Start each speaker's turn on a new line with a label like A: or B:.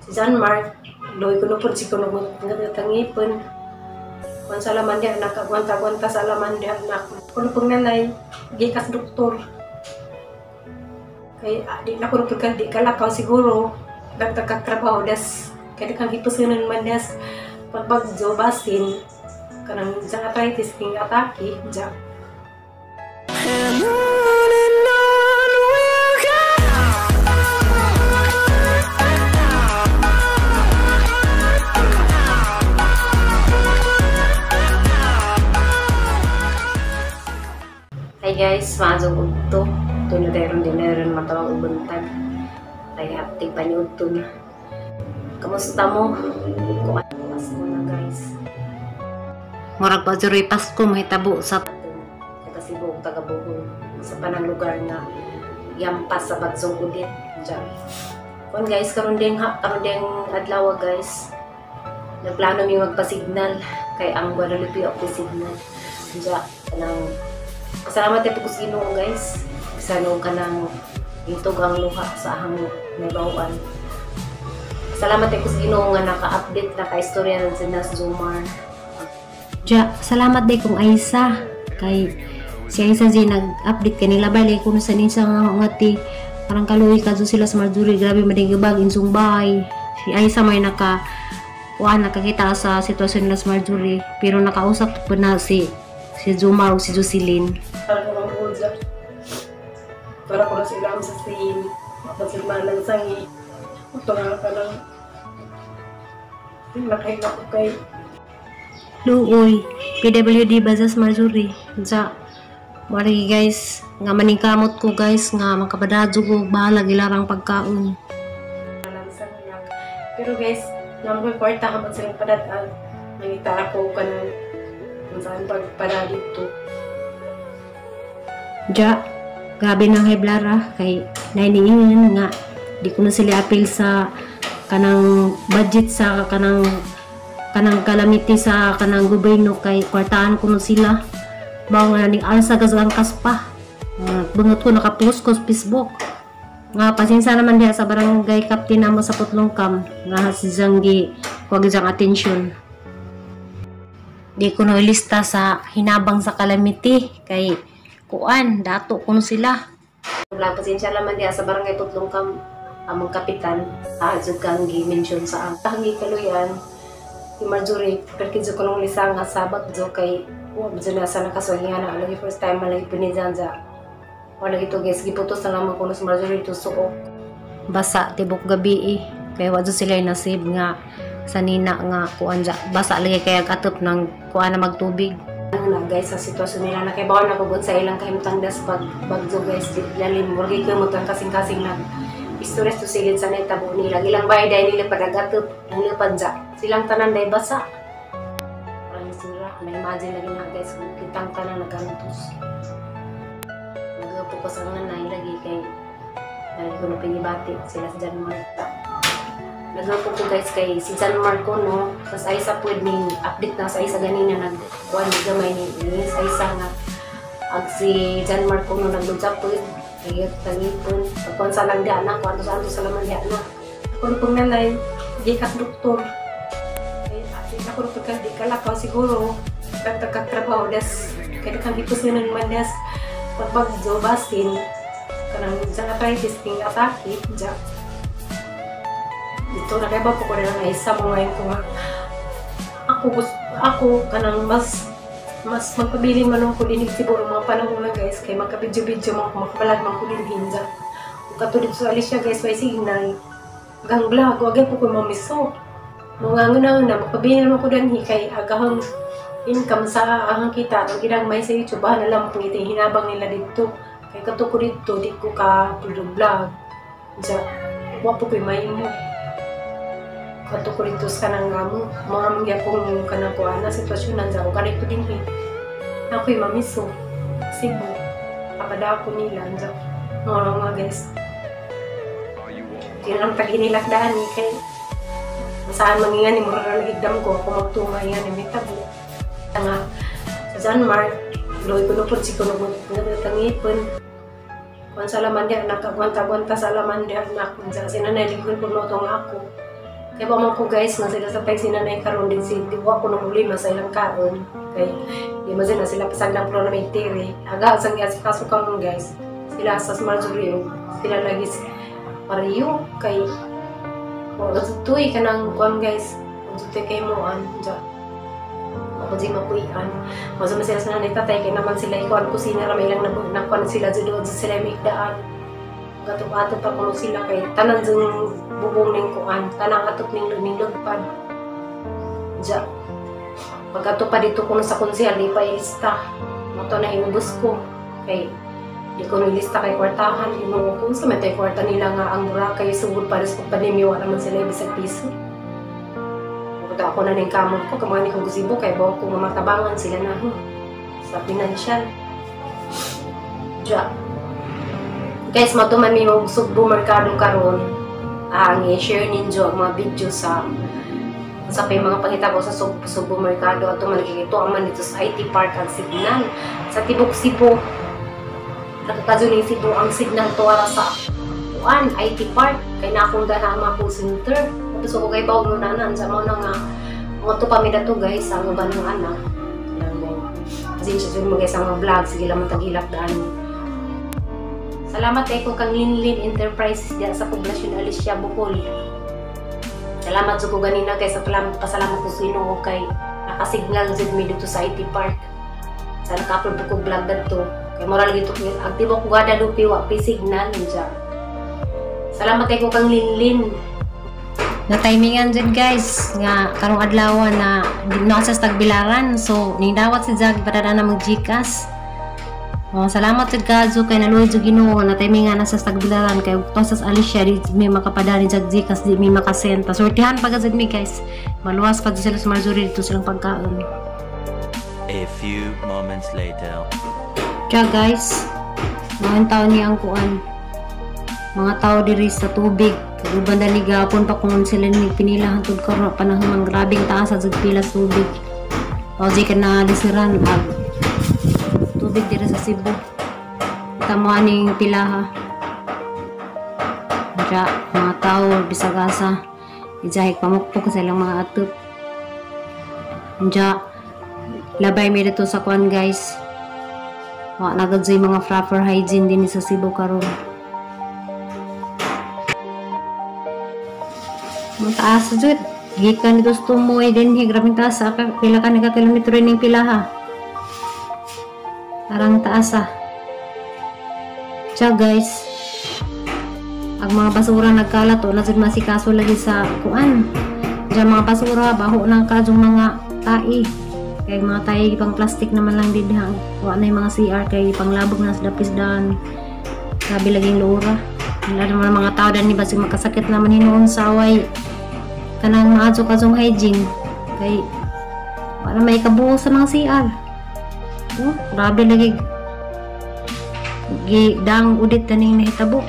A: Si John Mark, luoy ko no pud si kuno tangipon. Kung sa laman diha nakagwanta-gwanta sa laman diha na kuno pug nanay gikas doktor. Kay di na kuno pud di kalakaw siguro dagdag trabaho des kay di kang gipusunan man des pagbagyo basin kanang sa arthritis king atake ja.
B: And on we'll go.
A: Hi guys, maazong udto. Tuno tayo ron din na ron matawag og buntag. Kaya tigpaniudto na. Kamusta mo? Kung ano, Pasko na guys. Murag pa juroy Pasko mahitabo sa taga Cebu ug taga Bohol sa panang lugar nga yampas sa Bagsong Udit. Diyan. Kun guys, karon ding ha, karon ding adlaw guys. Nagplano mi magpa-signal kay ang Guadalupe of the signal. Diyan, kanang pasalamat tayo po sa Ginoo guys. Bisan og kanang itog ang luha sa ahang naibawaan. Salamat tayo sa Ginoo nga naka-update, naka-istorya na si Nas Jomar. Ja, salamat day kong Aisa kay si Aisa di nag-update kanila bali kuno sa ninsa nga nga ti parang kaluoy kadto sila sa Marjorie, grabe madingibag insong bahay. Si Aisa may naka kuan nakakita sa sitwasyon nila sa Marjorie pero nakausap po na si si Jomar o si Jocelyn.
C: Para ko ng udya. Para ko na sila sa sin. Mapasilman ng sangi. Ito nga ka lang. Nakahila ko kay
A: Luoy, PWD Bazas Marjorie. Ja, marigi guys, nga maningkamot ko guys, nga makabadadyo ko, bahala gilarang pagkaon.
C: Pero guys, naman ko kwarta kaman silang padadaan. Nangita ako kanang kung saan pagpada dito.
A: Ja, grabe nang heblara kay nainiingan nga di ko na sila apil sa kanang budget sa kanang kanang calamity sa kanang gobyerno kay kwartaan ko na sila. Mao nga ning alsa gas ang kaspa. Bungot ko nakapost ko sa Facebook. Nga pasensya naman diha sa barangay captain namo sa Putlongkam nga si Zanggi kuwag jang atensyon. Di ko na ilista sa hinabang sa calamity kay kuan dato kuno sila. Wala pasensya naman diha sa barangay Putlongkam among kapitan jud kang gi-mention sa ang tangi kaluyan si Marjorie perkin ko nung lisa nga sabak jo kay wa jud na sa nakaswahingan na lagi first time man lagi pinidyan ja wala gito guys giputos na lamang kuno si Marjorie to suok basa tibok gabi eh kay wa jud sila nasib nga sa nina nga kuan ja basa lagi kay atop ng kuan na magtubig ano na guys sa sitwasyon nila nakaibaw na kugod sa ilang kahimtang das pag bagyo guys di lalim murgi kay mo kasing-kasing nag istorya to silid sa netabo nila ilang bayad dahil nila padagatop ang lipad ja silang tanan day basa parang sura na imagine lagi na guys kitang tanan nagkantos nagapo ko sa nanay lagi kay lagi ko na pinibati sila sa John Mark. Nagapo ko guys kay si John Marco no tas ay sa pwed ning update na sa isa ganina nag kuan gamay ni ni sa isa nga ag si John Marco no nagludya pwed kay tangipon pagkuan sa lang diha na kuan sa anto sa laman diha na
C: Kuno pag nanay gikas doktor. Kay ate na kuno pagka di kalakaw siguro dagdag trabaho des kay kang gipusunan man des pagbagyo basin kanang sa arthritis king atake ja. Dito nakaiba po ko na lang isa mo ngayon ko nga ako ako kanang mas mas magpabilin man ako dinig siguro mga panahon na guys kay magka-video-video man ko makabalag man ko din hinja. Ug kato dito sa Alicia guys way signal gang vlog wag po ko mamiso. Mga nguna na magpabilin man ko danhi kay agahang income sa ahang kita ang ginagmay sa YouTube bahala lang kung iti hinabang nila dito kay kato ko dito di ko ka vlog ja wa po ko'y mahimo kato ko dito sa kanang amo mga mangyapong kanang kuana sitwasyon nandiyan ko kanito din eh ako'y mamiso Cebu papadako nila andiyan mga mga guys yun lang pag inilakdaan eh kay saan mangingan ni mura lagi ko ako magtunga yan ni tabo nga sa John Mark luoy ko no pud si kuno tangipon kuan sa laman diha nakagwanta-gwanta sa laman diha na kun sa sinanay lingkod ko no tong ako. Kay ba man ko guys nga sila sa peg sinanay karon din si di wa ko na problema sa ilang kaon kay di man sila sila pasagdan pro na may tiri. Aga sang gas kaso karon guys. Sila sa Marjorie sila lagi pareho kay wa tuy kanang kuan guys. Tuy kay moan ja. Ako di mapuian. Maso man sila sa nanay tatay kay naman sila ikuan kusina ra may ilang nakuan sila jud sila may daan. Gatop-atop pa kuno sila kay tanan jud bubong ning kuan, tanang atop ning lugpad. Ja. Pagkato pa dito kuno sa konsehal di pa ilista. Moto na inubos ko kay di ko nilista kay kwartahan imo kung sa may kwarta nila nga ang Boracay sugod para sa pandemya wa naman sila bisag piso. Puta ako na ning kamot ko kamani kong gusibo kay bawo ko mamatabangan sila na ho sa financial. Ja. Guys, matuman mi og Sugbo Merkado karon. Ang i-share ninyo ang mga video sa pay mga pangitabo sa Sugbo Merkado ato man ito ang man dito sa IT Park ang signal sa tibok Cebu. Nakakadyo ning Cebu ang signal tuara sa kuan IT Park kay na akong dana ang mga call center. Tapos ako kay bawog no nanan sa mao na nga mga to pa mi dato guys ang uban ng anak. Kasi siya jud mo guys ang mga vlog sige lang tagilak daan. Salamat kay ko kang Linlin Enterprises diya sa Poblacion Alicia, Bohol. Salamat jud ko ganina kay sa pasalamat ko sa Ginoo kay nakasignal jud mi dito sa IT Park. Sa naka-upload ko vlog dadto. Kay moral gito ang tibok Guadalupe wa pi signal niya. Salamat kay ko kang Linlin.
A: Na timingan jud guys nga karong adlaw na di na sa tagbilaran, so ningdawat si Jag para na mag GCash. Oh, salamat jud kaadto kay naluoy jud Ginoo nga natimingan na sa tagbilaran kay ug sa Alicia di mi makapadani jag GCash, di mi makasend. Sortihan pa gud mi guys. Maluwas pa sila sa Marjorie dito silang pagkaon.
D: A few moments later.
A: Kaya guys, mga taon niya ang kuan. Mga tao diri sa tubig. Uban na ni gapon pa kung sila ni pinila hantod karon panahon grabing taas sa jud pila sa tubig. O di ka na lisiran ag tubig diri sa Cebu. Tamo aning pilaha. Diya, mga tao bisag asa ijahik pamukpok sa ilang mga atop. Diya, labay mi dito sa kuan guys. Wa na gud mga proper hygiene din sa Cebu karon. Mataas jud. Gikan dito sa Tumoy dinhi, grabing taas sa pila ka naka kilometro ning pilaha. Arang taas ah. Tiya guys, ang mga basura nagkalat o na jud masikaso lagi sa kuan. Diyan mga basura baho nang kadtong mga tai. Kay mga tai pang plastic naman lang din ha. Wa na yung mga CR kay panglabog na sa dapisdan. Grabe laging luura. Wala naman mga tao dani basig makasakit naman hinuon sa away kanang maadyo-kadyong hygiene kay wala may kabuo sa mga CR. Oh, grabe lagi gidang udit kaning nahitabo.